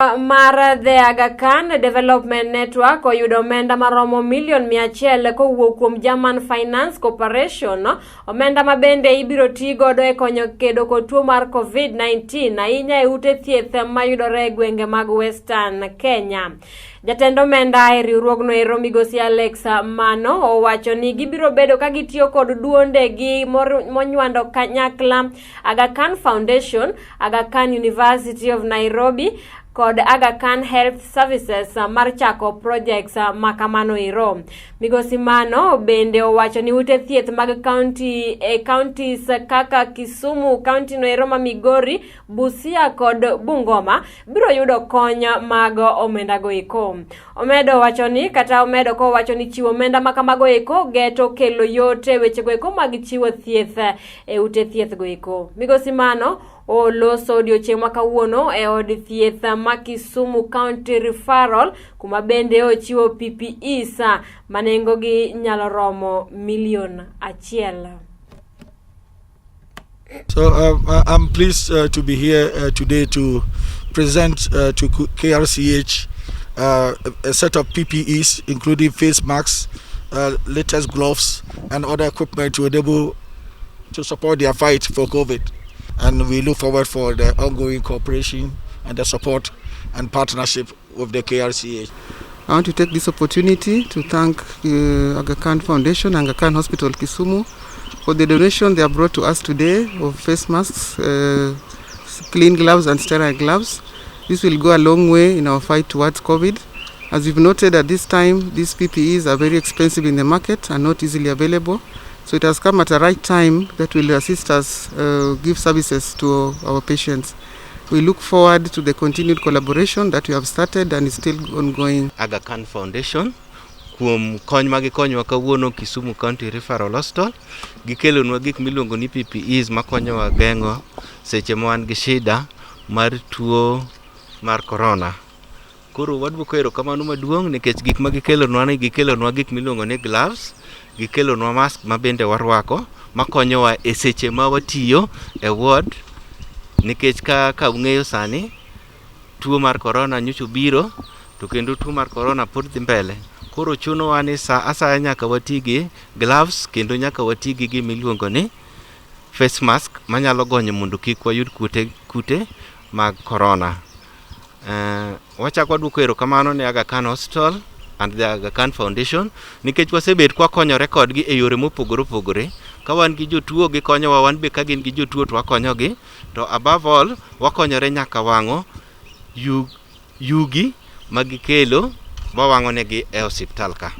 Mar The Aga Khan Development Network oyudo omenda maromo milion 100 kowuok kuom German Finance Corporation, omenda ma bende ibiro ti godo e konyo kedo kod tuo mar COVID-19 ahinya e ute thieth mayudore e gwenge mag Western Kenya. Jatend omenda e riwruogno ero, Migosi Alex Mano, owacho ni gibiro bedo ka gitiyo kod duonde gi monywando kanyakla Aga Khan Foundation, Aga Khan University of Nairobi kod Aga Khan Health Services mar chako projects ma kamano ero. Migosi Mano bende owacho ni ute thieth mag county e counties kaka Kisumu, county no ero ma Migori, Busia kod Bungoma biro yudo kony mag omenda go eko. Omedo wacho ni kata omedo kowacho ni chiwo omenda ma kamago eko geto kelo yot e wechego eko mag chiwo thieth e ute thieth go eko. Migosi Mano oloso odiochieng' ma kawuono e od thieth ma Kisumu County Referral, kuma bende ochiwo PPEs ma nengogi nyalo romo milion 1. So I'm pleased to be here today to present to KRCH a set of PPEs, including face masks, latest gloves, and other equipment to enable to support their fight for COVID. And we look forward for the ongoing cooperation and the support and partnership with the KRCH. I want to take this opportunity to thank Aga Khan Foundation and Aga Khan Hospital Kisumu for the donation they have brought to us today of face masks, clean gloves and sterile gloves. This will go a long way in our fight towards COVID. As we've noted at this time, these PPEs are very expensive in the market and not easily available. So it has come at a right time that will assist us give services to our patients. We look forward to the continued collaboration that we have started and is still ongoing. Aga Khan Foundation kuom kony ma gikonyowa kawuono Kisumu County Referral Hospital. Gikelonwa gik miluongo ni PPEs makonyowa geng'o seche ma wan gi shida mar tuo mar corona. Koro waduoko erokamano maduong' nikech gik ma gikelonwa ni, gikelonwa gik miluongo ni gloves, gikelonwa mask ma bende warwako makonyowa e seche ma watiyo e ward, nikech kaka ung'eyo, sani tuo mar corona nyocha obiro to kendo tuo mar corona pod dhi mbele. Koro chunowa ni sa asaya nyaka wati gi gloves kendo nyaka wati gi gima iluongo ni face mask manyalo gonyo mondo kik wayud kute mag corona. Wachako waduoko erokamano ne Aga Khan Hospital and the Aga Khan Foundation nikech wasebet kwakonyore kodgi e yore mopogore opogore. Ka wan gi jotuo, gikonyowa, wan be ka gin gi jotuo to wakonyogi. To above all, wakonyore nyaka wang'o yugi magikelo wawang'o negi e osiptal ka.